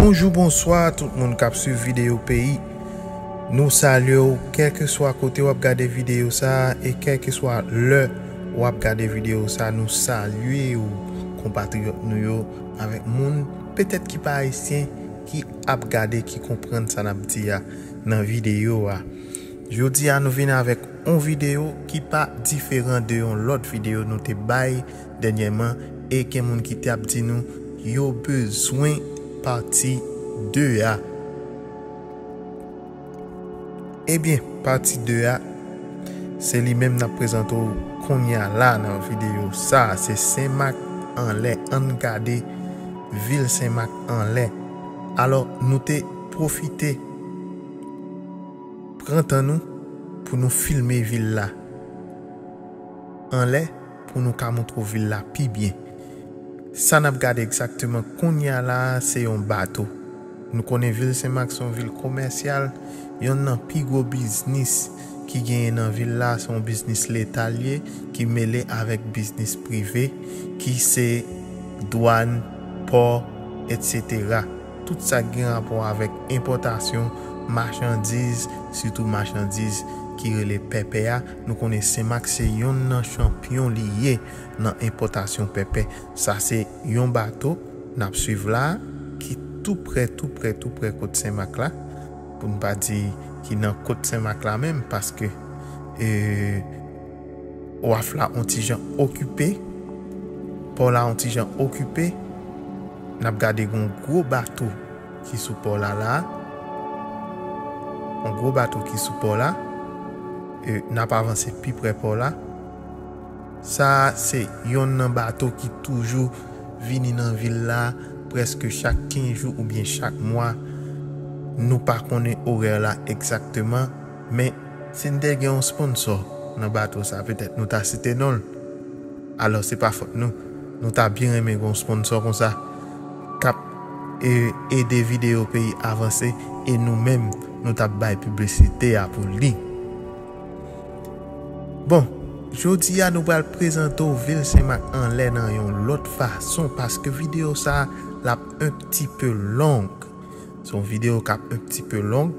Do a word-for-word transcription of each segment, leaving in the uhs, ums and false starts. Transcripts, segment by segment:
Bonjou, bonswa tout moun k ap swiv videyo peyi. Nou salye w, kèlkeswa kote w ap gade videyo sa a e kèlkeswa lè w ap gade videyo sa a, nou salye w, konpatriyòt nou yo, avèk moun petèt ki pa ayisyen, ki ap gade, ki konprann sa n ap di a nan videyo a. Jodi a, nou vin avèk yon videyo ki pa diferan de yon lòt videyo nou te bay dènyèman, e gen moun ki te ap di nou yo bezwen pati de a. Ebyen, pati de a, se li menm n ap prezante w kounye a la nan videyo sa a. Se Senmak anlè, ann gade vil Senmak anlè. Alò, nou te pwofite pran tan nou pou nou filme vil la anlè, pou nou ka montre w vil la pi byen. Sa n ap gade egzakteman kounye a la a, se yon bato. Nou konnen vil Senmak se yon vil komèsyal, yonn nan pi gwo biznis ki genyen nan vil la, se yon biznis leta l ye, ki mele avèk biznis prive, ki se dwàn, pò, etsetera. Tout sa k gen rapò avèk enpòtasyon machandiz, sitou machandiz ki rele pèpè a. Nou konnen Senmak se yonn nan chanpyon li ye nan enpòtasyon pèpè. Sa se yon bato n ap swiv la a, ki tou prè, tou prè, tou prè kot Senmak la. Pou n pa di ki nan kot Senmak la menm, paske, e, waf la on ti jan okipe, pò la on ti jan okipe. N ap gade yon gwo bato ki sou pò la la. Yon gwo bato ki sou pò la. E, n ap avanse pi prè pò la. Sa a se yonn nan bato ki toujou vini nan vil la prèske chak kenz jou oubyen chak mwa. Nou pa konnen orè la egzakteman, men si n te gen yon sponsò nan bato sa, petèt nou ta site non l. Alò, se pa fòt nou. Nou ta byen renmen gen yon sponsò konsa k ap, e, ede videyo peyi avanse, e nou menm, nou t ap bay piblisite a pou li. Bon, jodi a nou pral prezante w vil Senmak anlè nan yon lòt fason, paske videyo sa a, l ap un petit peu long. Se yon videyo k ap un petit peu long.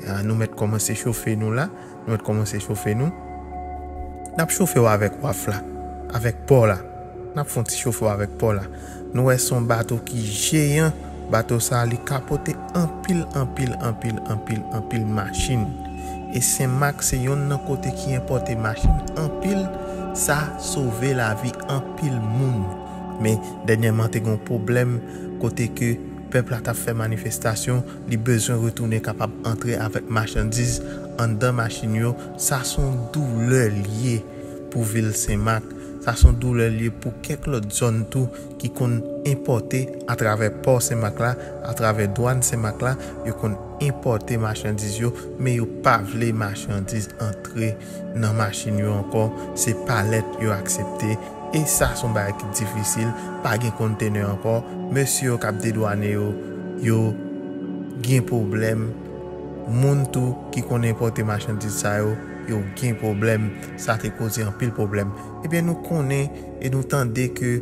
Ah, nou mèt kòmanse chofe nou la. Nou mèt kòmanse chofe nou. N ap chofe w avèk waf la, avèk pò la. N ap fè yon ti chofe w avèk pò la. Nou wè se yon bato ki jeyan. Bato sa a, li ka pote anpil, anpil, anpil, anpil, anpil machin. E Senmak se yonn nan kote ki enpòte machin anpil. Sa sove lavi anpil moun. Men dènyèman, te gen yon pwoblèm kote ke pèp la t ap fè manifestasyon, li bezwen retounen kapab antre avèk machandiz anndan machin yo. Sa se yon doulè l ye pou vil Senmak. Sa se yon doulè l ye pou kèk lòt zòn tou ki konn enpòte atravè pò Senmak la, atravè dwàn Senmak la, yo konn enpòte machandiz yo, men yo pa vle machandiz antre nan machin yo ankò. Se palèt yo aksepte. E sa se yon bagay ki difisil. Pa gen kontenè ankò. Mesye yo k ap dedwane yo, yo gen pwoblèm. Moun tou ki konn enpòte machandiz sa yo, yo gen pwoblèm. Sa te koze anpil pwoblèm. Ebyen, nou konnen e nou tande ke,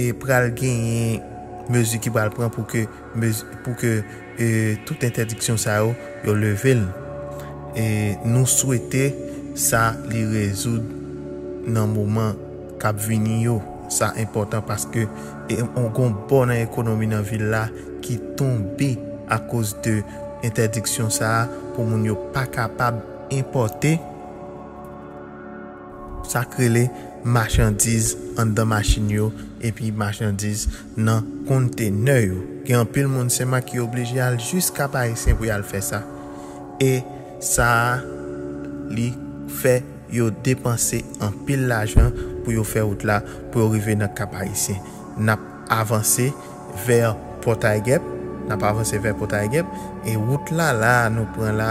e, pral genyen mezi ki pral pran pou ke mezi-, pou ke, e, tout entèdiksyon sa yo, yo leve l. E nou swete sa li rezoud nan moman k ap vini yo. Sa enpòtan paske, e, on gon bò nan ekonomi nan vil la ki tonbe akoz de entèdiksyon sa a pou moun yo pa kapab enpòte sa k rele machandiz anndan machin yo epi machandiz nan kontenè yo. Gen anpil moun Senmak ki oblije al jis Kap Ayisyen pou y al fè sa. E sa a, li fè yo depanse anpil lajan pou yo fè wout la, pou yo rive nan Kap Ayisyen. N ap avanse vè Pòtay Gèp. N ap avanse vè Pòtay Gèp. E wout la, la, nou pran la,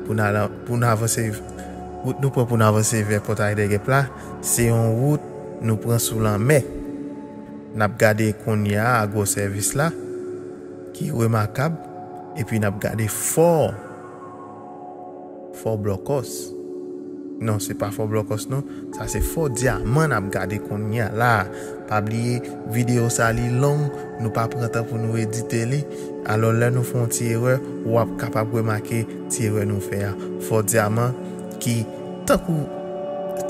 pou n al, pou n avanse, wout nou pran pou n avanse vè Pòtay de Gèp la, se yon wout nou pran sou lanmè. N ap gade kounye a agwosèvis la, ki remakab, epi n ap gade fò, fò Blòkòs. Non, se pa Fò Blòkòs non. Sa se Fò Dyaman n ap gade kounye a la. Pa bliye, videyo sa li long, nou pa pran tan pou nou edite li. Alò, lè nou fè yon ti erè, w ap kapab remake ti erè nou fè a. Fò Dyaman ki tankou,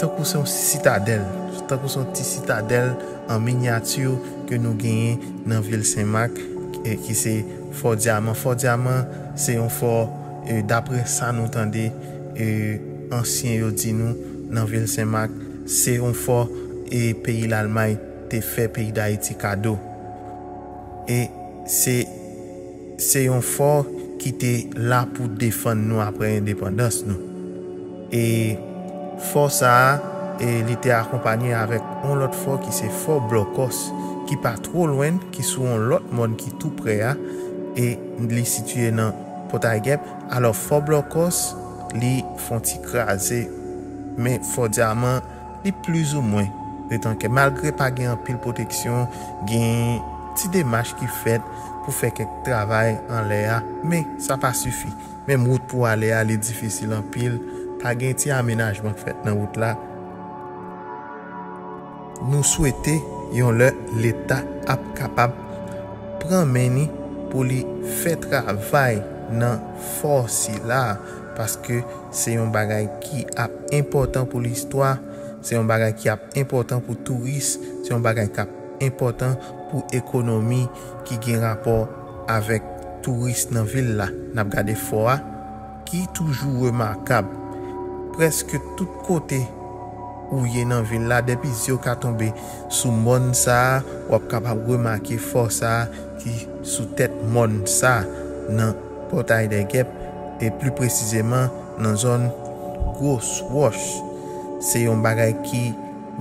tankou se yon sitadèl, tankou se yon ti sitadèl an minyati ke nou genyen nan vil Senmak, e ki se Fò Dyaman. Fò Dyaman se yon fò, e, dapre sa nou tande, e, ansyen yo di nou nan vil Senmak, se yon fò, e, peyi Lalmay te fè peyi Dayiti kado. E se, se yon fò ki te la pou defann nou apre endepandans nou. E fò sa a, e li te akonpanye avèk yon lòt fò ki se Fò Blòkòs, ki pa two lwen, ki sou yon lòt mòn ki tou prè a, e li sitiye nan Pòtay Gèp. Alò, Fò Blòkòs, li fè yon ti kraze, men Fò Dyaman, li plizoumwen ret an kè. Malgre pa gen anpil pwoteksyon, gen ti demach ki fèt pou fè kèk travay anlè a, men sa pa sifi. Menm wout pou ale a, li difisil anpil. Pa gen ti amenajman k fèt nan wout la. Nou swete yon lè Leta ap kapab pran men ni pou li fè travay nan fò sila, paske se yon bagay ki ap enpòtan pou listwa, se yon bagay ki ap enpòtan pou touris, se yon bagay k ap enpòtan pou ekonomi ki gen rapò avèk touris nan vil la. N ap gade fò a, ki toujou remakab. Prèske tout kote ou ye nan vil la, depi zye w ka tonbe sou mòn sa a, w ap kapab remake fò sa a ki sou tèt mòn sa a, nan Pòtay dè Gèp, e pli presizeman nan zòn Gwos Wòch. Se yon bagay ki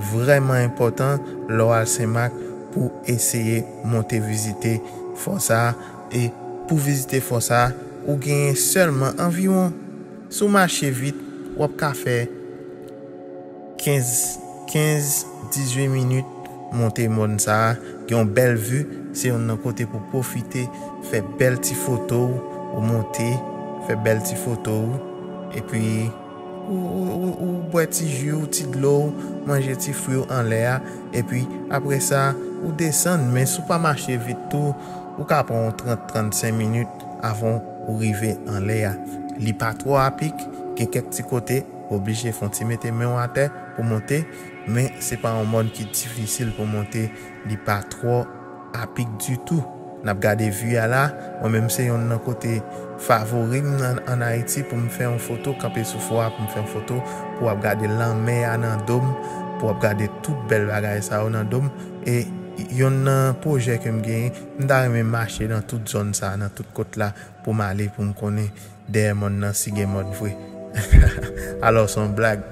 vrèman enpòtan lè w al Senmak pou eseye monte vizite fò sa a. E pou vizite fò sa a, ou genyen sèlman anviwon, si w mache vit, w ap ka fè kenz, kenz, dizuit minit monte mòn sa a. Gen yon bèl vi, se youn nan kote pou pwofite, fè bèl ti foto w, ou monte, fè bèl ti foto w, epi ou, ou, ou, ou bwè ti ji w, ti dlo w, manje ti fwi w anlè a, epi apre sa, ou desann, men si w pa mache vit tou, ou ka pran yon trant, trannsenk minit avan ou rive anlè a. Li pa twò apik, gen kèk ti kote, ou oblije fè yon ti mete men w atè pou monte, men se pa yon mòn ki difisil pou monte, li pa twò apik ditou. N ap gade vi a la, mwen menm se youn nan kote favori m nan, ann Ayiti pou m fè yon foto, kanpe sou fò a pou m fè yon foto, pou w ap gade lanmè a nan do m, pou w ap gade tout bèl bagay sa yo nan do m. E youn nan pwojè ke m genyen, m ta renmen mache nan tout zòn sa, nan tout kot la, pou m ale, pou m konnen dèyè mòn nan si gen mòn vre. Alò, se yon blag.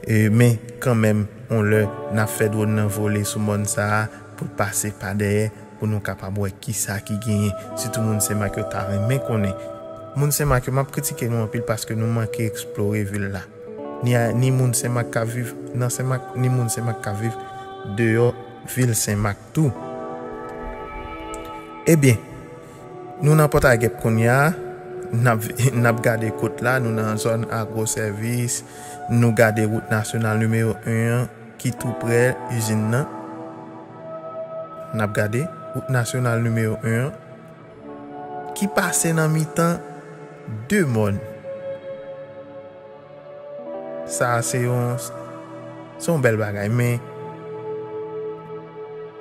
E, men, kanmenm, yon lè, n ap fè dwòn nan vole sou mòn sa a, pou l pase pa dèyè, pou nou kapab wè kisa ki genyen. Sitou moun Senmak yo ta renmen konnen. Moun Senmak yo, m ap kritike nou anpil paske nou manke eksplore vil la. Ni a, ni moun Senmak k ap viv nan Senmak, ni moun Senmak k ap viv deyò vil Senmak tou. Ebyen, nou nan Pòtay Gèp kounye a, n ap, n ap gade kot la, nou nan zòn agwo sèvis, nou gade wout nasyonal nimewo en an ki tou prè izin nan. N ap gade wout nasyonal nimewo en an ki pase nan mitan de mòn. Sa a se yon, se yon bèl bagay, men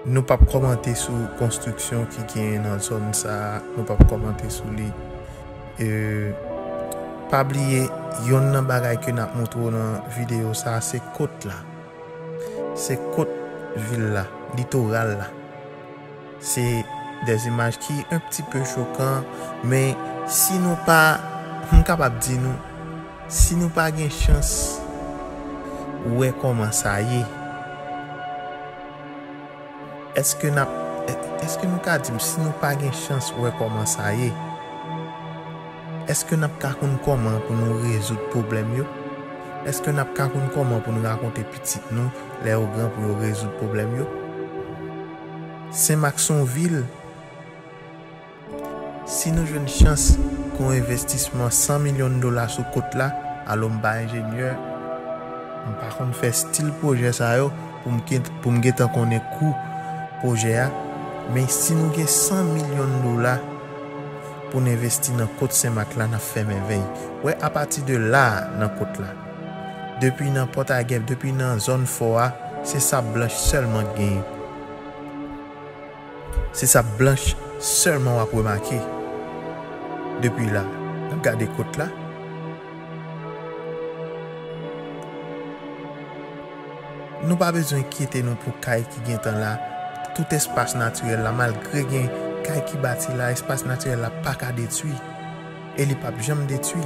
nou p ap kòmante sou konstriksyon ki genyen nan zòn sa a, nou p ap kòmante sou li. E, pa bliye, youn nan bagay ke n ap montre w nan videyo sa a, se kot la. Se kot vil la, litoral la. Se des images ki un petit peu choquant, men si nou pa, m kapab di nou, si nou pa gen chans wè kòman sa ye, èske n ap, èske nou ka di m si nou pa gen chans wè kòman sa ye, èske n ap ka konn kòman pou nou rezoud pwoblèm yo? Èske n ap ka konn kòman pou nou rakonte pitit nou lè yo gran pou yo rezoud pwoblèm yo? Senmak se yon vil. Si nou jwenn chans pou yon envestisman san milyon dola sou kot la, Alò, m pa enjenyè, m pa konn fè stil pwojè sa yo pou m gen, pou m gentan konnen kou pwojè a. Men si nou gen san milyon dola pou n envesti nan kot Senmak la, n ap fè mèvèy. Wè, apati de la a, nan kot la, depi nan Pòtagèp, depi nan zòn fò a, se sab blanch sèlman k genyen. Se sab blanch sèlman w ap remake. Depi la, n ap gade kot la. Nou pa bezwen enkyete nou pou kay ki gentan la. Tout espas natirèl la, malgre gen kay ki bati la, espas natirèl la pa ka detwi. E li p ap janm detwi.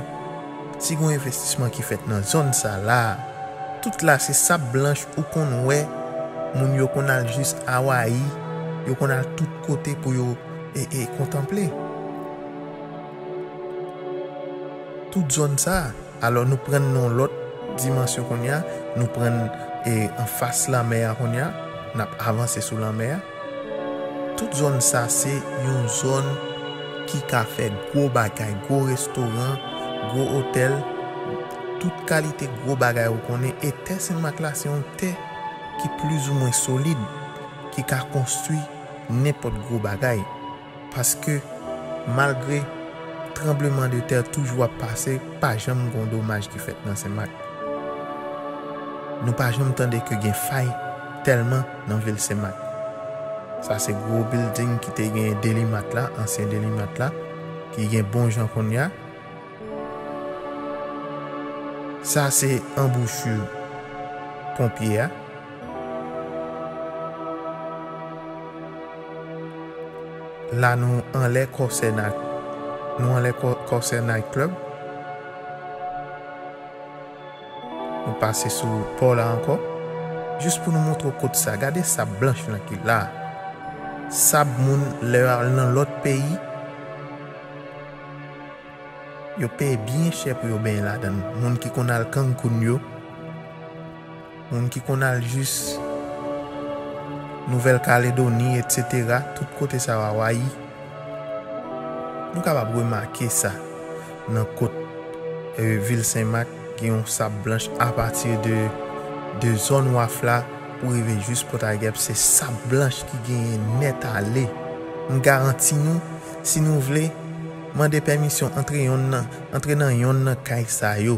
Si gon envestisman ki fèt nan zòn sa la, tout la se sab blanch ou konn wè, moun yo konn al jis Awayi, yo konn al tout kote pou yo e, e kontanple. Tout zòn sa, alò nou pran nan yon lòt dimansyon kounye a, nou pran e anfas lanmè a kounye a, n ap avanse sou lanmè a. Tout zòn sa se yon zòn ki ka fè gwo bagay, gwo restoran, gwo otèl, tout kalite gwo bagay ou konnen. E tè Senmak la se yon tè ki plizoumwen solid, ki ka konstwi nenpòt gwo bagay. Paske malgre tranbleman de tè toujou ap pase, pa janm gon domaj ki fèt nan Senmak. Nou pa janm tande ke gen fay tèlman nan vil Senmak. Sa se gwo bilding ki te gen Delimat la, ansyen Delimat la, ki gen bon jan kounye a. Sa se anbouchi ponpye a. La nou anlè Kòsè Night, nou anlè Kò-, Kòsè Night Club. Nou pase sou pò la ankò. Jis pou nou montre w kot sa. Gade sab blanch lan ki la. Sab moun lè yo al nan lòt peyi, yo peye byen chè pou yo benyen ladan l. Moun ki konn al Cancun yo, moun ki konn al jis Nouvèl Kaledoni, etsetera, tout kote sa yo, Awayi. Nou kapab remake sa nan kot, e, vil Senmak, gen yon sab blanch apati de, de zòn waf la pou rive jis Pòtagèp, se sab blanch ki genyen nèt ale. M garanti nou, si nou vle, mande pèmisyon antre yonn nan, antre nan yonn nan kay sa yo.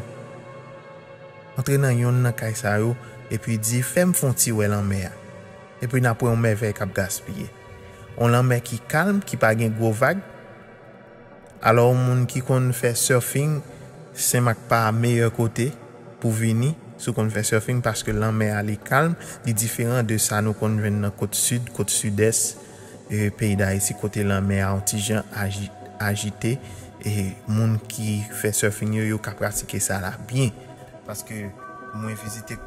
Antre nan yonn nan kay sa yo, epi di, "Fè m fè yon ti wè lanmè a." Epi n ap wè yon mèvèy k ap gaspiye. Yon lanmè ki kalm, ki pa gen gwo vag. Alò, yon moun ki konn fè surfing, Senmak pa meyè kote pou vini, si w konn fè surfing, paske lanmè a, li kalm, li diferan de sa nou konn jwenn nan kot sid, kot sidès, e, peyi Dayiti, kote lanmè a yon ti jan aji-, ajite, e moun ki fè surfing yo, yo ka pratike sa la byen. Paske mwen vizite,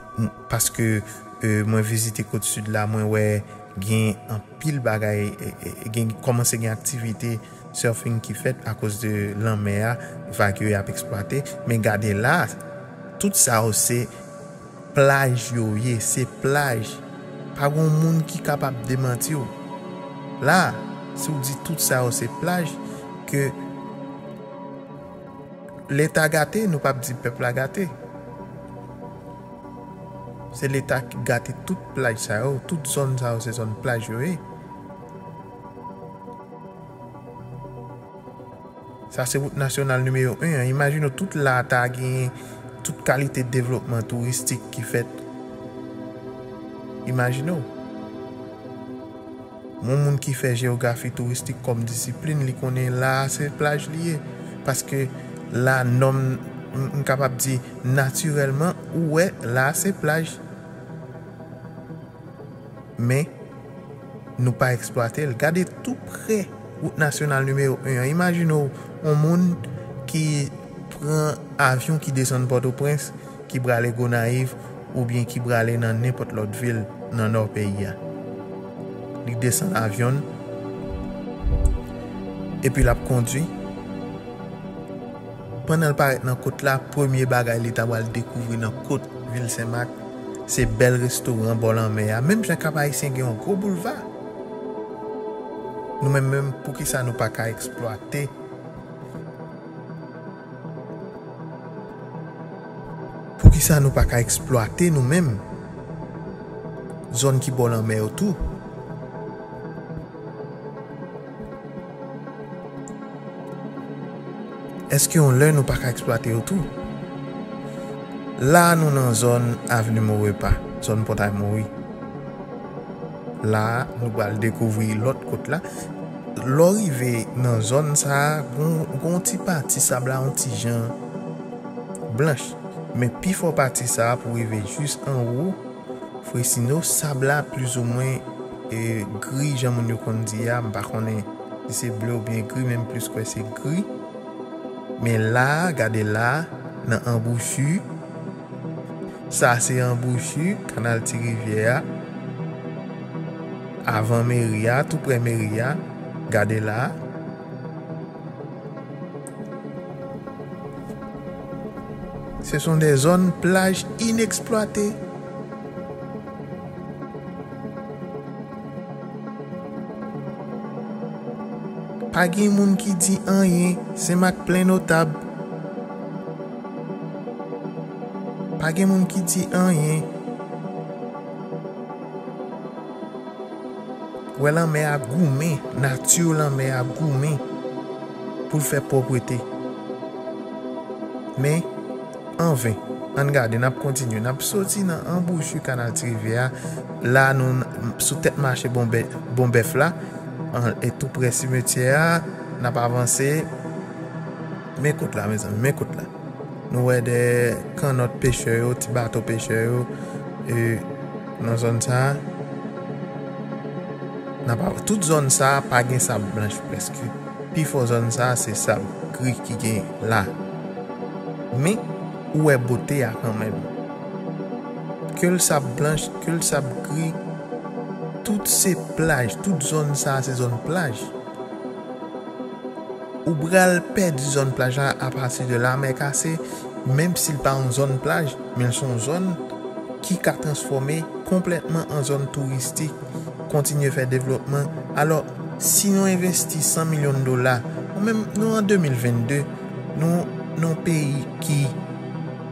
paske, e, mwen vizite kot sid la, mwen wè gen anpil bagay, e, e, gen, kòmanse gen aktivite surfing ki fèt akoz de lanmè a, vag yo y ap eksplwate. Men gade la, tout sa yo se plaj yo ye, se plaj. Pa gon moun ki kapab demanti w. La, si w di tout sa yo se plaj, ke Leta gate, nou p ap di pèp la gate. Se Leta ki gate tout plaj sa yo, tout zòn sa yo, se zòn plaj yo ye. Sa se wout nasyonal nimewo en an. Imajine w tout la ta gen tout kalite devlopman touristik ki fèt. Imajine w. Yon moun ki fè jewografi touristik kòm disiplin, li konnen la a se plaj li ye. Paske la nòm, m, m kapab di natirèlman, ou wè la a se plaj. Men, nou pa eksplwate l. Gade tou prè wout nasyonal nimewo en an. Imajine w, yon moun ki pran avyon ki desann Pòtoprens, ki prale Gonayiv, oubyen ki prale nan nenpòt lòt vil nan nò peyi a. Li desann avyon l, epi l ap kondui. Pandan l parèt nan kot la, premye bagay li ta pral dekouvri nan kot vil Senmak, se bèl restoran bò lanmè a. Menm jan Kap Ayisyen gen yon gwo boulva, nou menm menm, poukisa nou pa ka eksplwate? Sa nou pa ka eksplwate nou menm? Zòn ki bò lanmè yo tou. Èske yon lè nou pa ka eksplwate yo tou? La a nou nan zòn Avni Maurepas, zòn Pòtay Mori. La a nou pral dekouvri lòt kot la. Lè w rive nan zòn sa a, gon, gon ti pati sab la yon ti jan blanch. Men pi fò pati sa a pou rive jis anwo, Fresino, sab la plizoumwen e, gri, jan moun yo konn di a, m pa konnen si se ble oubyen gri, men m plis kwè se gri. Men la a, gade la a, nan anbouchi, sa se anbouchi kanal Ti Rivyè a, avan meri a, tou prè meri a, gade la a. Ce sont des zones plage inexploitées. Pa gen moun ki di anyen, Senmak plen notab. Pa gen moun ki di anyen. Wè lanmè a goumen, nati lanmè a goumen pou l fè pwòpte. Men, anven, ann gade, n ap kontinye. N ap soti nan anbouchi kanal Ti Rivyè a. La, nou n-, sou tèt mache Bonbè-, Bonbèf la, an, e tou prè simetyè a, n ap avanse. Men kot la, mezanmi, men kot la. Nou wè de kannòt pechè yo, ti bato pechè yo, e, nan zòn sa a. Nan pa, tout zòn sa a pa gen sab blanch prèske. Pi fò zòn sa a se sab gri ki gen la. Men, ou wè bote a kanmenm. Ke l sab blanch, ke l sab gri, tout se plaj, tout zòn sa a se zòn plaj. Ou pral pèdi zòn plaj la apati de Lamè Kase, menm si l pa yon zòn plaj, men l se yon zòn ki ka transfòme konplètman an zòn touristik, kontinye fè devlopman. Alò, si nou envesti san milyon dola, ou menm nou an de mil vennde, nou nan yon peyi ki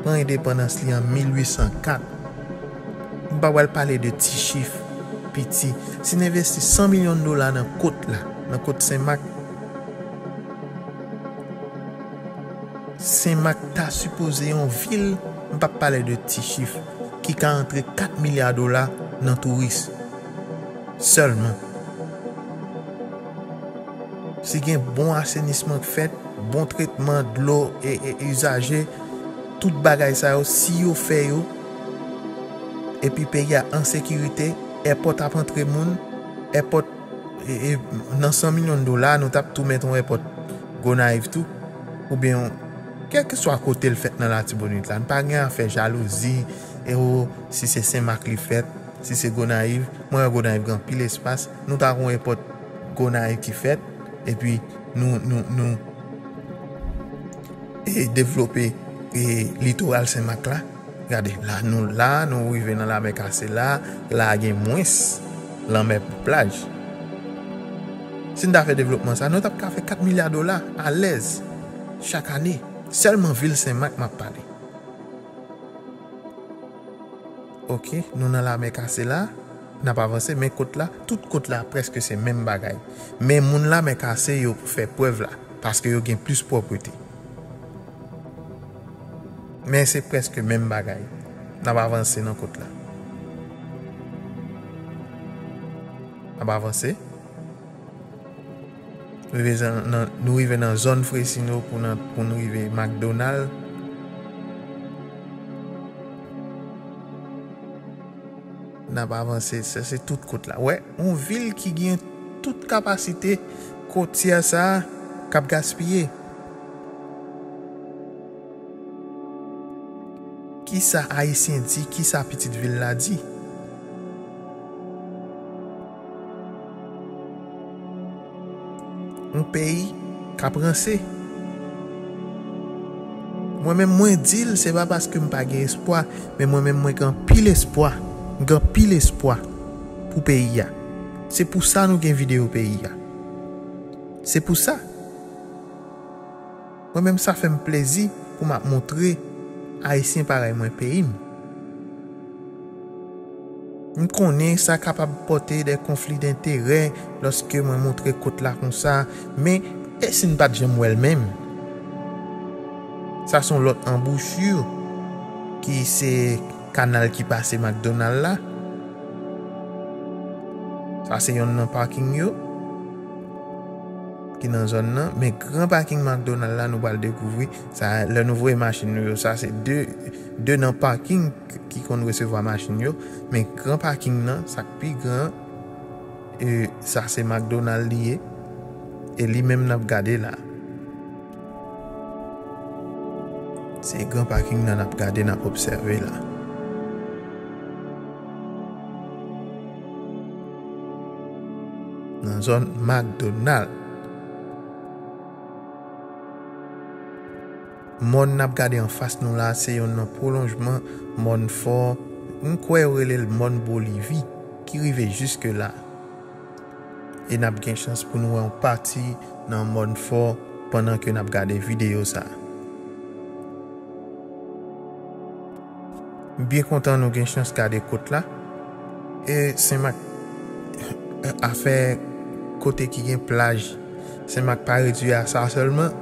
pran endepandans li an mil uit san kat. M pa pral pale de ti chif piti. Si n envesti san milyon dola nan kot la, nan kot Senmak, Senmak ta sipoze yon vil, m p ap pale de ti chif, ki ka antre kat milya dola nan touris. Sèlman. Si gen bon asenisman k fèt, bon tretman dlo e, e izaje, tout bagay sa yo, si yo fè yo, epi peyi a an sekirite, èpòt ap antre moun, èpòt, e, e, nan san milyon dola, nou t ap tou met yon èpòt Gonayiv tou, oubyen yon, kèlkeswa kote l fèt nan Latibonit la, n pa gen afè jalouzi, e o, si se Senmak li fèt, si se Gonayiv, mwen wè Gonayiv gen anpil espas, nou ta gen yon èpòt Gonayiv ki fèt, epi nou, nou, nou, e devlope, e litoral Senmak la. Gade, la nou la, nou rive nan Lamè Kase la, la gen mwens lanmè pou plaj. Si n ta fè devlopman sa, nou t ap ka fè kat milya dola alèz chak ane. Sèlman vil Senmak m ap pale. Oke, nou nan Lamè Kase la, n ap avanse, men kot la, tout kot la prèske se menm bagay. Men moun Lamè Kase yo fè prèv la, paske yo gen plis pwòpte. Men se prèske menm bagay. N ap avanse nan kot la. N ap avanse. Rive zan-, nan, nou rive nan zòn Fresino pou nan, pou n rive McDonald. N ap avanse, se, se tout kot la. Wè, yon vil ki gen tout kapasite kotyè sa a k ap gaspiye. Kisa Ayisyen di? Kisa pitit vil la di? Yon peyi k ap ranse. Mwen menm, mwen di l, se pa paske m pa gen espwa, men mwen menm, mwen gen anpil espwa. M gen anpil espwa pou peyi a. Se pou sa nou gen videyo peyi a. Se pou sa. Mwen menm, sa fè m plezi pou m ap montre Ayisyen parèy mwen peyi m. M konnen sa kapab pòte de konfli denterè lòske mwen montre kot la konsa, men e si n pa t janm wè l menm? Sa se yon lòt anbouchi ki se kanal ki pase McDonald la. Sa se yonn nan paking yo ki nan zòn nan. Men gran paking McDonald la, nou pral dekouvri sa lè nou voye machin nou yo. Sa se de, de nan paking ki konn resevwa machin yo. Men gran paking nan, sa k pi gran, e, sa se McDonald li ye. E li menm n ap gade la. Se gran paking nan n ap gade, n ap obsève la. Nan zòn McDonald. Mòn n ap gade anfas nou la, se yonn nan pwolonjman mòn Fò, m kwè yo rele l mòn Bolivi, ki rive jiske la. E n ap gen chans pou nou wè yon pati nan mòn Fò pandan ke n ap gade videyo sa a. M byen kontan nou gen chans gade kot la. E Senmak, afè kote ki gen plaj, Senmak pa redui a sa sèlman.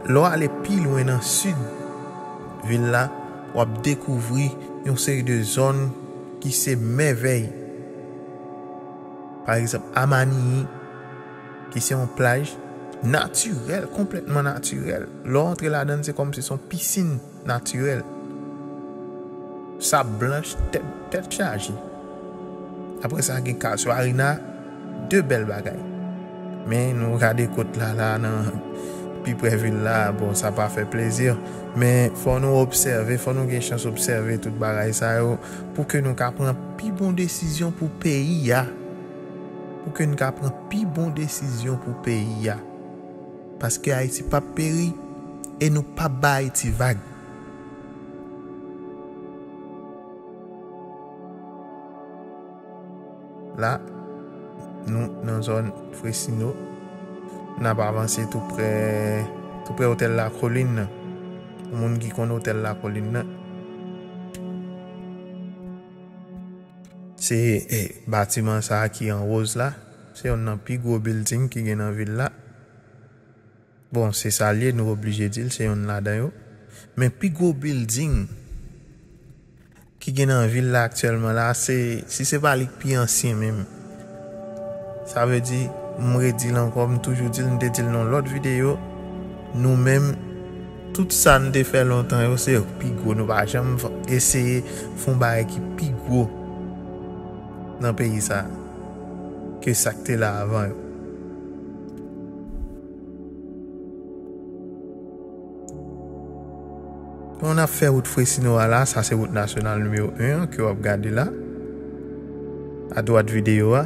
Lè w ale pi lwen nan sid vil la, w ap dekouvri yon seri de zòn ki se mèvèy. Pa egzanp, Amaniyi, ki se yon plaj natirèl, konplètman natirèl. Lè w antre ladan l, se kòmsi se yon pisin natirèl. Sab blanch, tèt, tèt chaje. Apre sa, gen Casuarina, de bèl bagay. Men nou gade kot la, la, nan pi pre vil la, bon, sa pa fè plezi. Men fò nou obsève, fò nou gen chans obsève tout bagay sa yo, pou ke nou ka pran pi bon desizyon pou peyi a. Pou ke nou ka pran pi bon desizyon pou peyi a. Paske Ayiti p ap peri e nou p ap ba Ayiti vag. La, nou nan zòn Fresino. N ap avanse tou pre, tou pre Otèl Lakolin nan. Pou moun ki konn Otèl Lakolin nan, se, eh, batiman sa a ki an woz la. Se yonn nan pi gwo bilding ki gen nan vil la. Bon, se sa l ye, nou oblije di l, se yonn ladan yo. Men pi gwo bilding ki gen nan vil la aktyèlman la, se, si se pa li k pi ansyen menm. Sa vle di, m redi l ankò, m toujou di l, m te di l nan lòt videyo, nou menm, tout sa n te fè lontan yo, se yo k pi gwo. Nou pa janm eseye fè yon bagay ki pi gwo nan peyi sa a ke sa k te la avan yo. Bon, n ap fè wout Fresino a la, sa se wout nasyonal nimewo en an ke w ap gade la. Adwat videyo a,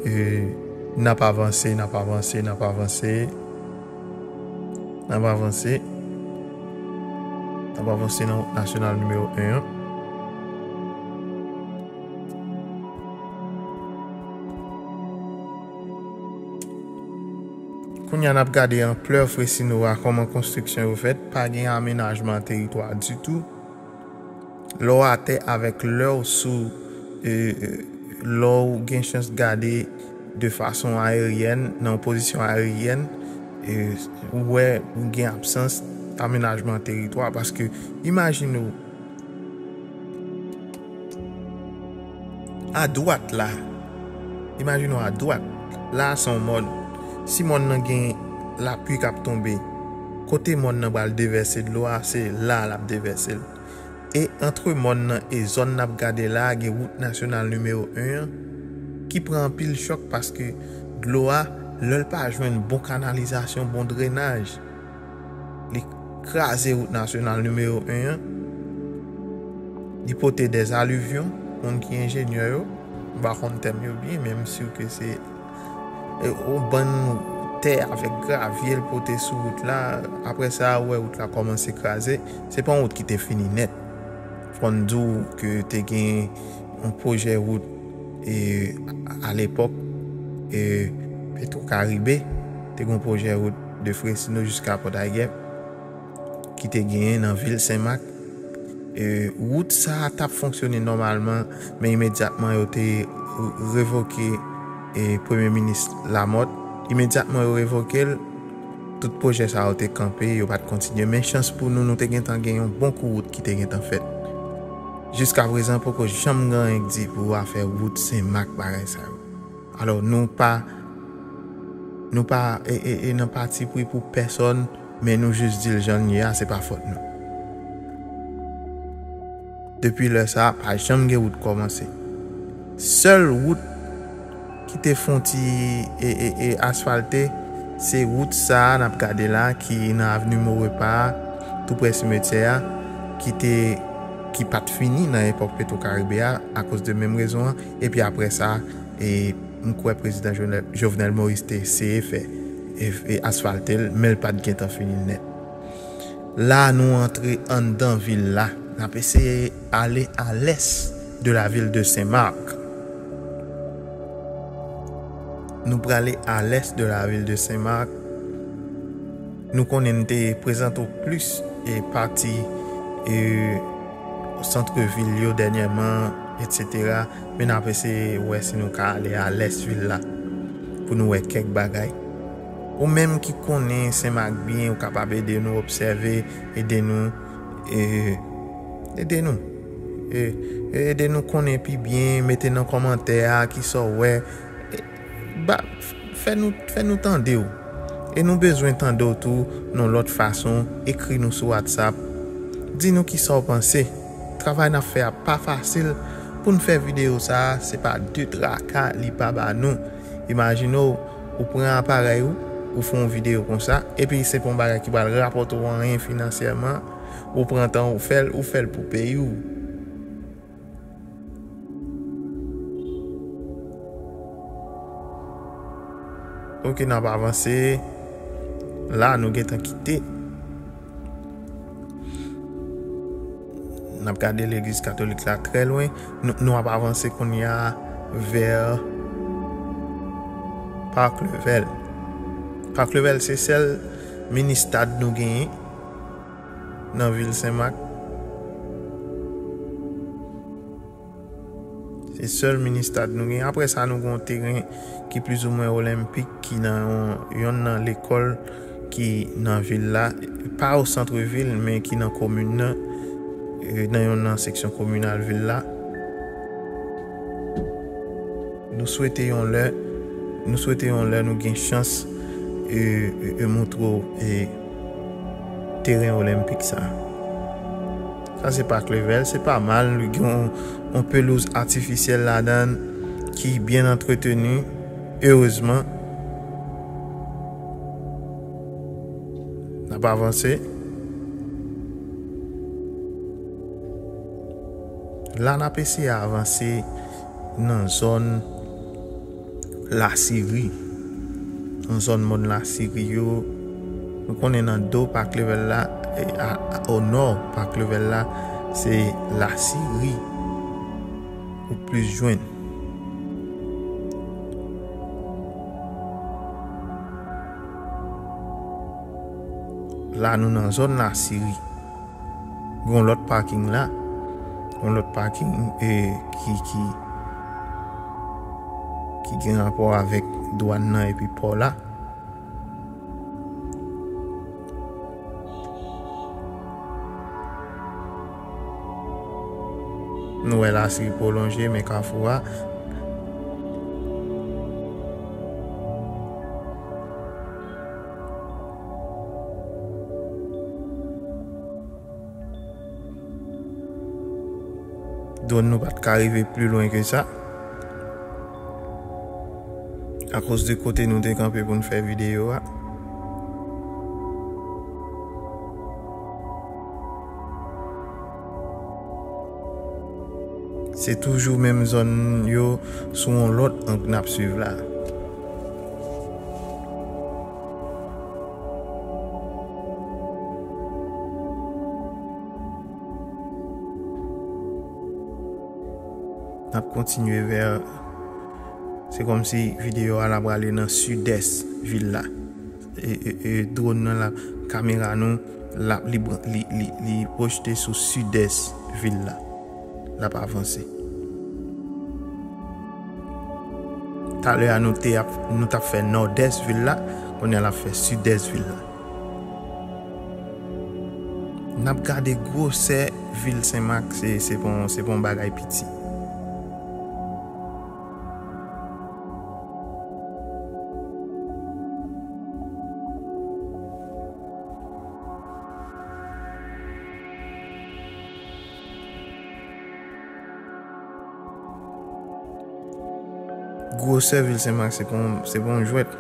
e, n ap avanse, n ap avanse, n ap avanse, n ap avanse, n ap avanse nan wout nasyonal nimewo en an. Kounye a, n ap gade anplè Fresino a, kòman konstriksyon yo fèt, pa gen amenajman teritwa ditou. Lè w atè avèk lè w sou, e, e, lè w gen chans gade de fason aeryèn, nan pozisyon aeryèn, e, ou wè gen absans amenajman teritwa, paske imajine w, adwat la, imajine w adwat, la se yon mòn. Si mòn nan gen lapli k ap tonbe, kote mòn nan pral devèse dlo a, se la l ap devèse l. E antre mòn nan e zòn n ap gade la a, gen wout nasyonal nimewo en an, ki pran anpil chòk paske dlo a, lè l pa jwenn bon kanalizasyon, bon drenaj, li kraze wout nasyonal nimewo en an. Li pote dèzalivyon, moun ki enjenyè yo, m pa konn tèm yo byen, men m si ke se, e, yon bann tè avèk gravye l pote sou wout la. Apre sa, ou wè wout la kòmanse kraze. Se pa yon wout ki te fini nèt. Fò n di w ke te gen yon pwojè wout, e, alepòk, e, Petro Caribe te gen yon pwojè wout de Fresno jiska Pòtaygè ki te genyen nan vil Senmak. E, wout sa a t ap fonksyone nòmalman, men imedyatman yo te revoke, e, Premye Minis Lamothe. Imedyatman yo revoke l, tout pwojè sa yo te kanpe, yo pa t kontinye. Men chans pou nou, nou te gentan gen yon bon kou wout ki te gentan fèt. Jiska prezan, poko janm gen anyen k di pou afè wout Senmak, bagay sa yo. Alò, nou pa, nou pa, e, e, e nan patipri pou pèsòn, men nou jis di l jan l ye a, se pa fòt nou. Depi lè sa a, pa janm gen wout kòmanse. Sèl wout ki te fon ti, e, e, e, asfalte, se wout sa a n ap gade la, ki nan avni Maurepas a, tou prè simetyè a, ki te, ki pa t fini nan epòk Petro Caribe a, akoz de menm rezon an. Epi apre sa, e, m kwè prezidan Jovenel, Jovenel Moïse te eseye fè, e, e asfalte l, men l pa t gentan fini l nèt. La, nou antre anndan vil la. N ap eseye ale a l'est de la ville de Saint-Marc. Nou prale a l'est de la ville de Saint-Marc. Nou konnen n te prezante w plis, e, pati, e, sant vil yo dènyèman, etsetera. Men n ap eseye wè si nou ka ale a l'est vil la pou nou wè kèk bagay. Ou menm ki konnen Senmak byen, ou kapab ede nou obsève, ede nou, e, ede nou. E, e ede nou konnen pi byen, mete nan kòmantè a kisa w wè. E, ba, fè nou, fè nou tande w. E nou bezwen tande w tou nan lòt fason, ekri nou sou WhatsApp. Di nou kisa w panse. Travay n ap fè a pa fasil. Pou n fè videyo sa a, se pa de traka li pa ba nou. Imajine w, ou pran aparèy ou, ou fè yon videyo konsa, epi se pa yon bagay ki pral rapòte w anyen finansyèman, ou pran tan ou fè l, ou fè l pou peyi w. Ok, n ap avanse. La, nou gentan kite. N ap gade legliz katolik la trè lwen. Nou, nou ap avanse kounye a vè Parc Level. Parc Level se sèl mini stad nou genyen nan vil Senmak. Se sèl mini stad nou gen. Apre sa, nou gen yon teren ki plizoumwen olenpik, ki nan yon, yonn nan lekòl ki nan vil la, pa o sant vil, men ki nan komin nan, e, nan yonn nan seksyon kominal vil la. Nou swete yon lè, nou swete yon lè nou gen chans, e, e, e, montre w, e, teren olenpik sa. Sa se Parc Level, se pa mal, li gen yon, yon pelouz atifisyèl ladan l ki byen antreteni, erezman. N ap avanse. La, n ap eseye avanse nan zòn Lasiri. Nan zòn mòn Lasiri yo, nou konnen nan do Parc Level la, e, a, a, o nò Parc Level la, se Lasiri ou plis jwenn. La, nou nan zòn Lasiri. Gon lòt paking la. Gon lòt paking, e, ki, ki, ki gen rapò avèk dwàn nan epi pò la. Nou wè Lasiri pwolonje, men kafou a. Dwòn nou pa t ka rive pli lwen ke sa. Akoz de kote nou te kanpe pou n fè videyo a. Se toujou menm zòn yo sou yon lòt ang n ap swiv la. N ap kontinye vè, se kòmsi videyo a la prale nan sidès vil la. E, e, e, dwòn nan la, kamera nou, L ap, li, bran- li, li, li pwojte sou sidès vil la. L ap avanse. Talè a, nou te ap, nou t ap fè nòdès vil la, kounye a l ap fè sidès vil la. N ap gade gwosè vil Senmak, se, se pa yon, se pa yon bagay piti. Gwosè vil Senmak, se pa yon, se pa yon jwèt.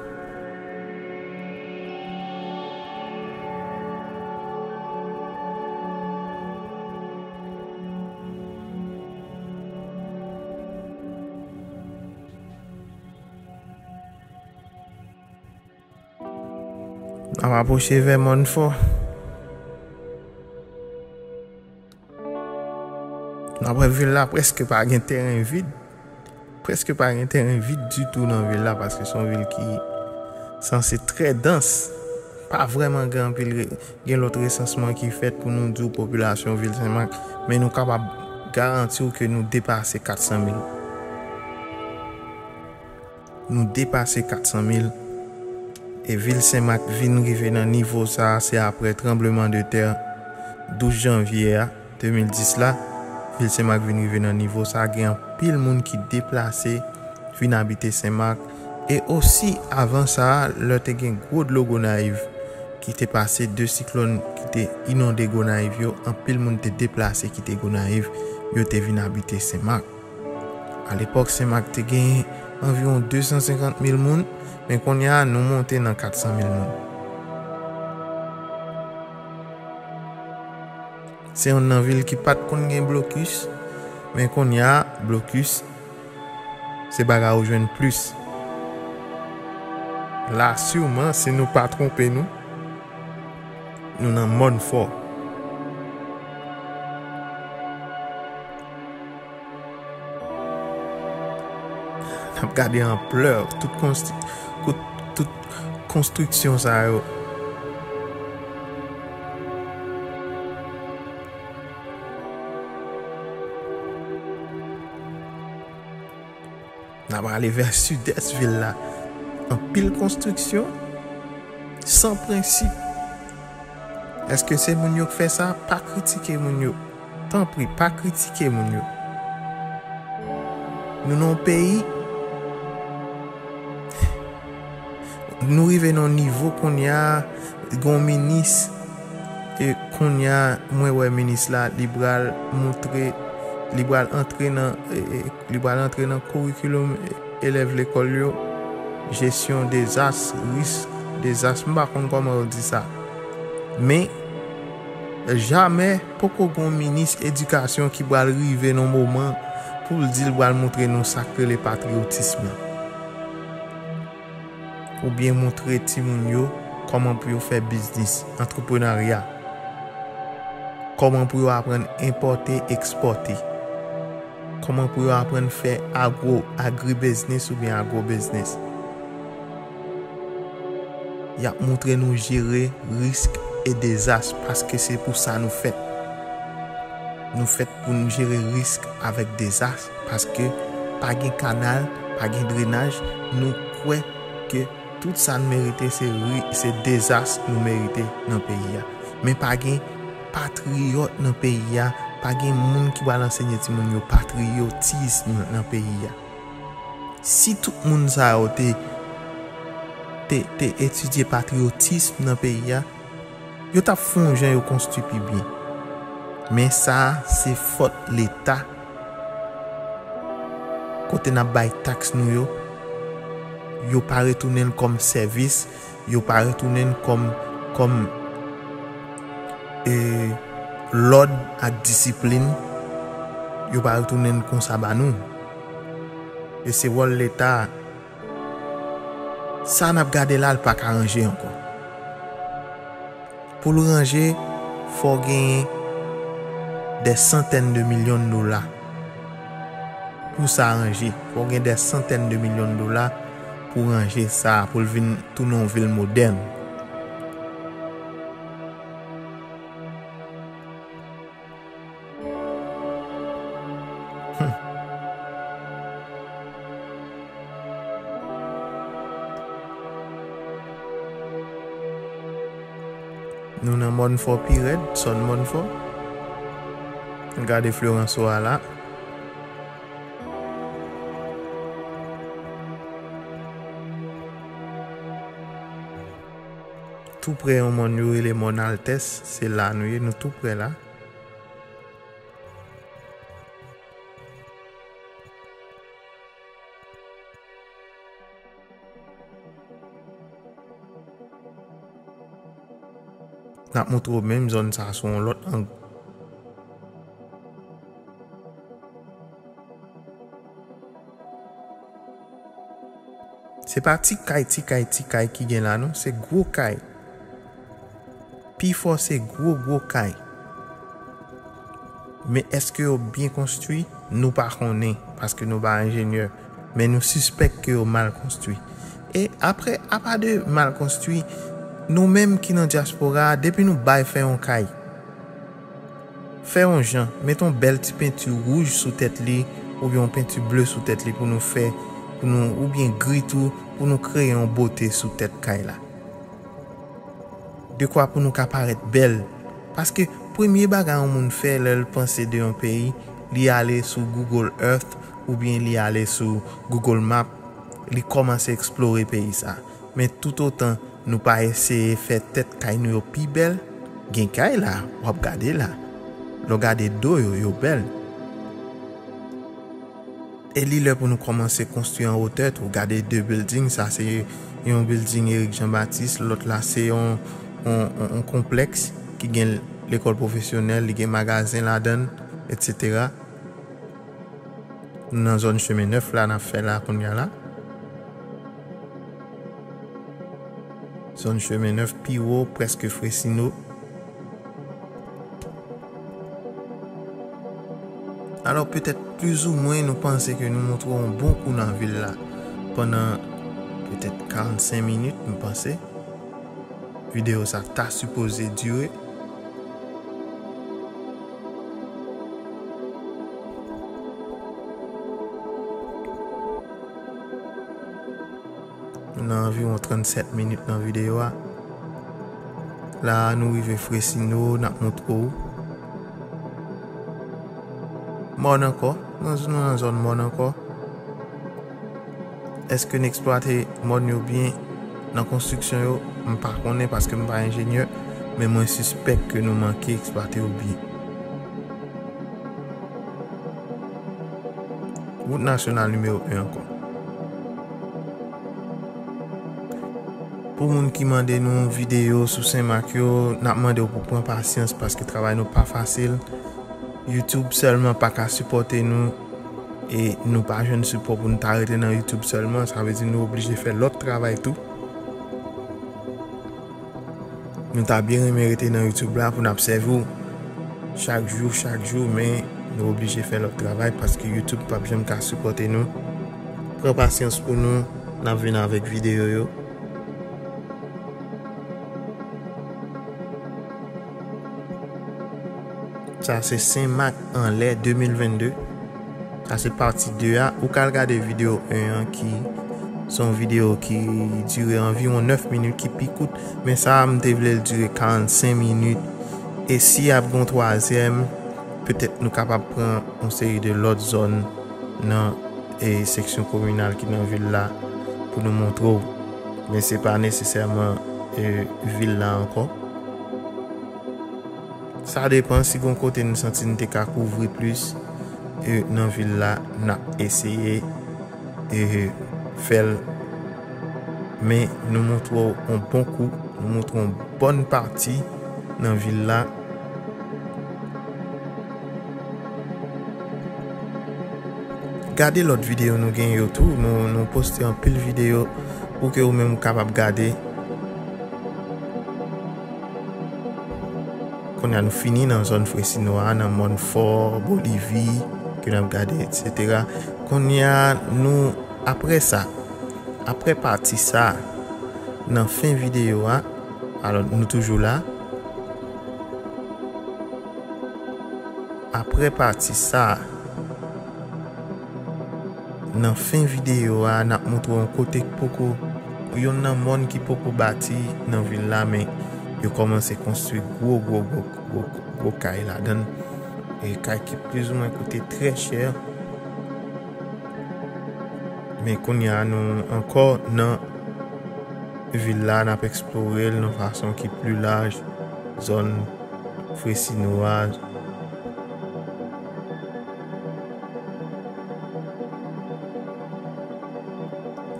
N ap apwoche vè Mòn Fò. N ap wè vil la prèske pa gen teren vid. Prèske pa gen teren vid ditou nan vil la, paske se yon vil ki sanse trè dans. Pa vrèman gen anpil re- gen lòt resansman ki fèt pou nou di w popilasyon vil Senmak, men nou kapab garanti w ke nou depase kat san mil. Nou depase kat san mil. E vil Senmak vin rive nan nivo sa a, se aprè tranblemanntè douz janvye a, de mil dis la. Vil Senmak vin rive nan nivo sa a. Gen anpil moun ki deplase, vin abite Senmak. E osi, avan sa a, lè te gen gwo dlo Gonayiv ki te pase, de siklòn ki te inonde Gonayiv yo, anpil moun te deplase kite Gonayiv, yo te vin abite Senmak. Alepòk, Senmak te gen anviwon de san senkant mil moun, men kounye a, nou monte nan kat san mil moun. Se youn nan vil ki pa t konn gen blokis, men kounye a, blokis, se bagay ou jwenn plis. La, siman, si nou pa twonpe nou, nou nan Mòn Fò. N ap gade anplè tout konstri- tout, tout konstriksyon sa yo. N ap ale vè sidès vil la. Anpil konstriksyon san prensip. Èske se moun yo k fè sa? Pa kritike moun yo. Tanpri, pa kritike moun yo. Nou nan yon peyi, nou rive nan yon nivo kounye a, gen yon minis, e kounye a, mwen wè minis la, li pral montre, li pral antre nan, e, e, li pral antre nan kourikilòm elèv lekòl yo, jesyon dezas, risk dezas, m pa konn kòman yo di sa. Men, jamè poko gen yon minis edikasyon ki pral rive nan moman pou l di l pral montre nou sa k rele patriyotism lan. Oubyen montre timoun yo kòman pou yo fè biznis, antreprenarya. Kòman pou yo aprann enpòte, ekspòte. Kòman pou yo aprann fè agro, agribiznis oubyen agrobiznis. Y ap montre nou jere risk e dezas, paske se pou sa nou fèt. Nou fèt pou n jere risk avèk dezas, paske pa gen kanal, pa gen drenaj, nou kwè ke tout sa n merite se ri- se dezas nou merite nan peyi a. Men pa gen patriyòt nan peyi a, pa gen moun ki pral ansenye timoun yo patriyotism nan peyi a. Si tout moun sa yo te, te, te etidye patriyotism nan peyi a, yo t ap fè yon jan yo konstwi pi byen. Men sa a, se fòt Leta. Kote n ap bay taks nou yo, yo pa retounen l kòm sèvis, yo pa retounen l kòm, kòm, e, lòd ak disiplin, yo pa retounen l konsa ba nou. E se wòl Leta a. Sa n ap gade la, l pa ka ranje ankò. Pou l ranje, fò w genyen dè santèn de milyon dola pou sa ranje. Fò w gen dè santèn de milyon dola pou ranje sa, pou l vin tounen yon vil modèn. Nou nan Mòn Fò pi rèd, zòn Mòn Fò. Gade Floranso a la. Tou prè yon mòn yo rele Mòn Altès, se la nou ye, nou tou prè la. N ap montre w menm zòn sa a sou yon lòt ang. Se pa ti kay, ti kay, ti kay ki gen la, non. Se gwo kay. Pifò se gwo, gwo kay. Men èske yo byen konstwi? Nou pa konnen, paske nou pa enjenyè. Men nou sispèk ke yo mal konstwi. E apre, apa de mal konstwi, nou menm ki nan dyaspora a, depi nou bay fè yon kay, fè yon jan, met yon bèl ti penti wouj sou tèt li, oubyen yon penti ble sou tèt li pou nou fè, pou nou, oubyen gri tou, pou nou kreye yon bote sou tèt kay la. Dekwa pou nou ka parèt bèl. Paske premye bagay yon moun fè lè l panse de yon peyi, li ale sou Google Earth oubyen li ale sou Google Map, li kòmanse eksplore peyi sa. Men toutotan nou pa eseye fè tèt kay nou yo pi bèl, gen kay la, w ap gade la. Lè w gade do yo, yo bèl. E li lè pou nou kòmanse konstwi an wotè tou. Gade de building, sa se yon building Eric Jean Baptiste, lòt la se yon, yon, yon, yon konplèks ki gen lekòl pwofesyonèl, li gen magazen ladan l, et cetera. Nou nan zòn Chemen Nèf la, n ap fè la kounye a la. Zòn Chemen Nèf pi wo, prèske Fresino. Alò, petèt plizoumwen nou panse ke nou montre w yon bon kou nan vil la pandan petèt karannsenk minit, m panse. Videyo sa ta sipoze dire. Nou nan anviwon trannsèt minit nan videyo a. La a, nou rive Fresino, n ap montre w. Mòn ankò, nou nan zòn Mòn ankò. Èske n eksplwate mòn yo byen nan konstriksyon yo? M pa konnen paske m pa enjenyè, men mwen sispèk ke nou manke eksplwate yo byen. Wout nasyonal nimewo en ankò. Pou moun ki mande nou videyo sou Senmak yo, n ap mande w pou pran pasyans paske travay nou pa fasil. YouTube sèlman pa ka sipòte nou e nou pa jwenn sipò pou nou ta rete nan YouTube sèlman. Sa vle di nou oblije fè lòt travay tou. Nou ta byen renmen rete nan YouTube la pou n ap sèvi w chak jou, chak jou, men nou oblije fè lòt travay paske YouTube p ap janm ka sipòte nou. Pran pasyans pou nou, n ap vin avèk videyo yo. Sa se Senmak anlè de mil vennde. Sa se pati de a. Ou ka al gade videyo en an ki se yon videyo ki dire anviwon nèf minit, ki pi kout. Men sa a, m te vle l dire karannsenk minit. E si ap gen yon twazyèm, petèt nou kapab pran yon seri de lòt zòn nan, e, seksyon kominal ki nan vil la pou nou montre w. Men se pa nesesèman, e, vil la ankò. Sa depann si gon kote nou santi n te ka kouvri plis, e, nan vil la, n ap eseye, e, fè l. Men nou montre w yon bon kou, nou montre w yon bòn pati nan vil la. Gade lòt videyo nou gen yo tou, nou, nou poste anpil videyo pou ke ou menm ou kapab gade. Kounye a nou fini nan zòn Fresino a, nan Mòn Fò, Bolivi, ke n ap gade, et cetera. Kounye a nou, apre sa, apre pati sa, nan fen videyo a, alò nou toujou la. Apre pati sa, nan fen videyo a, n ap montre w yon kote k poko, youn nan mòn ki poko bati nan vil la, men Yo kòmanse konstwi gwo, gwo, gwo, gwo, gwo kay ladan l. E kay ki plizoumwen koute trè chè. Men kounye a, nou ankò nan vil la, n ap eksplore l nan fason ki pli laj, zòn Fresino a.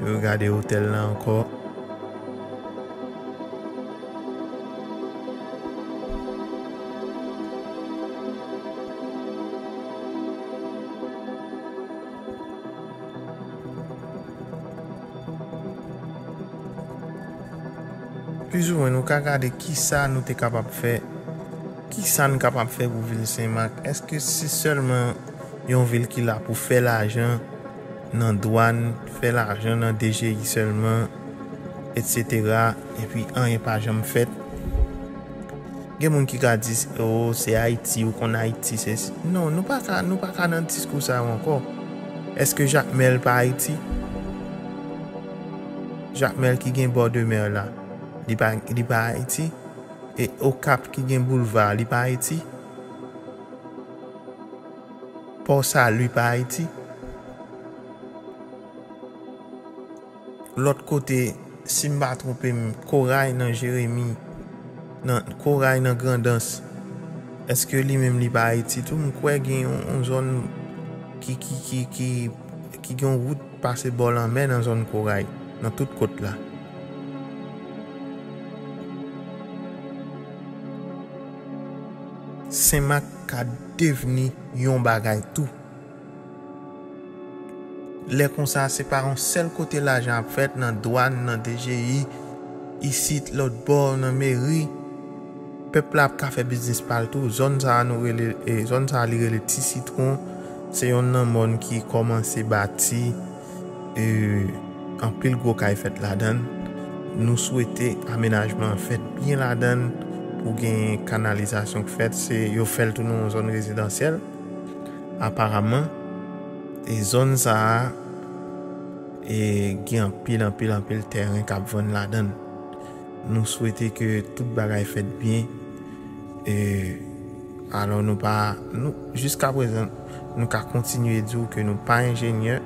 Yo gade otèl la ankò. Plizoumwen, nou ka gade kisa nou te kapab fè, kisa n kapab fè pou vil Senmak. Èske se sèlman yon vil ki la pou fè lajan nan dwàn, fè lajan nan D G I sèlman, etsetera, epi anyen pa janm fèt? Gen moun ki ka di, "Oh, se Ayiti, ou konn Ayiti, se si." Non, nou pa ka, nou pa ka nan diskou sa yo ankò. Èske Jakmèl pa Ayiti? Jakmèl ki gen bò de mè la, li pa, li pa Ayiti? E Okap ki gen boulva, li pa Ayiti? Pò Sali pa Ayiti? Lòt kote, si m pa twonpe m, Koray nan Jeremi, nan Koray nan Grandans, èske li menm li pa Ayiti tou? M kwè gen yon, yon zòn ki, ki, ki, ki, ki gen yon wout pase bò lanmè nan zòn Koray, nan tout kot la. Senmak ka devni yon bagay tou. Lè konsa, se pa yon sèl kote lajan ap fèt, nan dwàn, nan D G I, isit, lòt bò, nan meri. Pèp la ap ka fè biznis pa l tou. Zòn sa a nou rele, e, zòn sa a li rele Ti Sitwon. Se yonn nan mòn ki kòmanse bati, e, anpil gwo kay fèt ladan l. Nou swete amenajman an fèt byen ladan l pou gen kanalizasyon k fèt. Se, yo fè l tou nan yon zòn rezidansyèl. Aparaman, e zòn sa a, e gen anpil, anpil, anpil tèren k ap vann ladan l. Nou swete ke tout bagay fèt byen. E, alò, nou pa, nou, jiska prezan, nou ka kontinye di w ke nou pa enjenyè,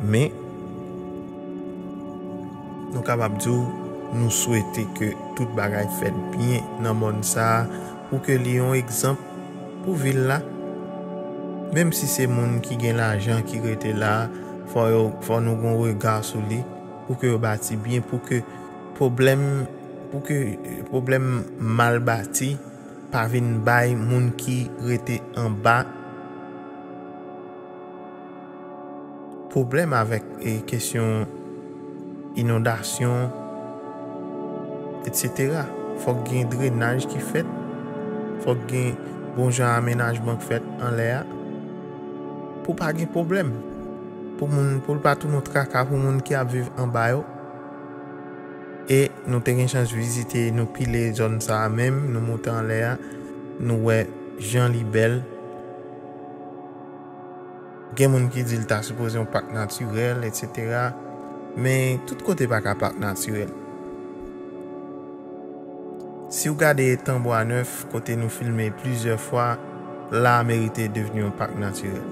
men nou kapab di w, nou swete ke tout bagay fèt byen nan mòn sa a, pou ke li yon egzanp pou vil la. Menm si se moun ki gen lajan ki rete la, fò yo, fò nou gon rega sou li, pou ke yo bati byen, pou ke pwoblèm, pou ke, eh, pwoblèm mal bati pa vin bay moun ki rete anba pwoblèm avèk, eh, kesyon inondasyon, etsetera. Fòk gen drenaj ki fèt, fòk gen bon jan amenajman k fèt anlè a, pou pa gen pwoblèm, pou moun, pou l pa tounen yon traka pou moun ki ap viv anba yo. E nou te gen chans vizite, nou pile zòn sa a menm, nou monte anlè a, nou wè jan li bèl. Gen moun ki di l ta sipoze yon pak natirèl, etsetera. Men tout kote pa ka pak natirèl. Si w gade Etan Bwa Nèf, kote nou filme plizyè fwa, la merite devni yon pak natirèl.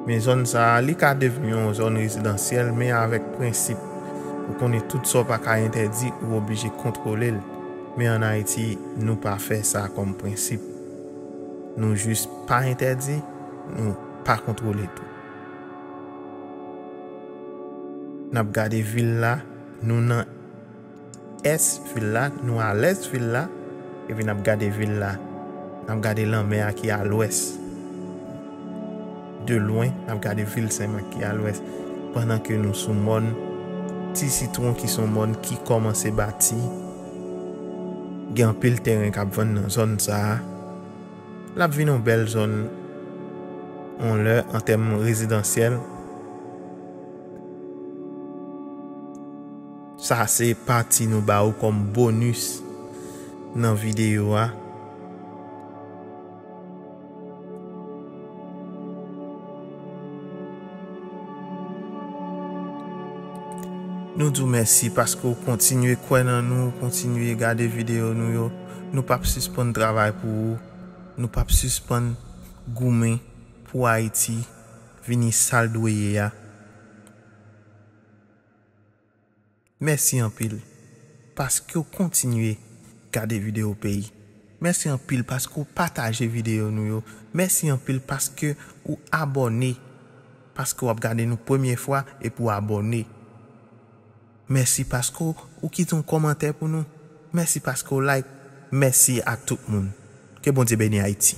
Men zòn sa a, li ka devni yon zòn rezidansyèl, men avèk prensip. Ou konnen tout sa w pa ka entèdi, ou oblije kontwole l. Men ann Ayiti, nou pa fè sa kòm prensip. Nou jis pa entèdi, nou pa kontwole tou. N ap gade vil la, nou nan ès vil la, nou a lès vil la, epi n ap gade vil la. N ap gade lanmè a ki a lwès. De lwen, n ap gade vil Senmak ki a lwès. Pandan ke nou sou mòn Ti Sitwon, ki se yon mòn ki kòmanse bati. Gen anpil tèren k ap vann nan zòn sa a. L ap vin yon bèl zòn yon lè an tèm rezidansyèl. Sa se pati nou ba ou kòm bonis nan videyo a. Nou di w mèsi paske w kontinye kwè nan nou, kontinye gade videyo nou yo. Nou p ap sispann travay pou ou. Nou p ap sispann goumen pou Ayiti vini sa l dwe ye a. Mèsi anpil paske w kontinye gade videyo peyi. Mèsi anpil paske w pataje videyo nou yo. Mèsi anpil paske w abòne, paske w ap gade nou premye fwa epi w abòne. Mèsi paske w kite yon kòmantè pou nou. Mèsi paske w like. Mèsi ak tout moun. Ke Bondye beni Ayiti.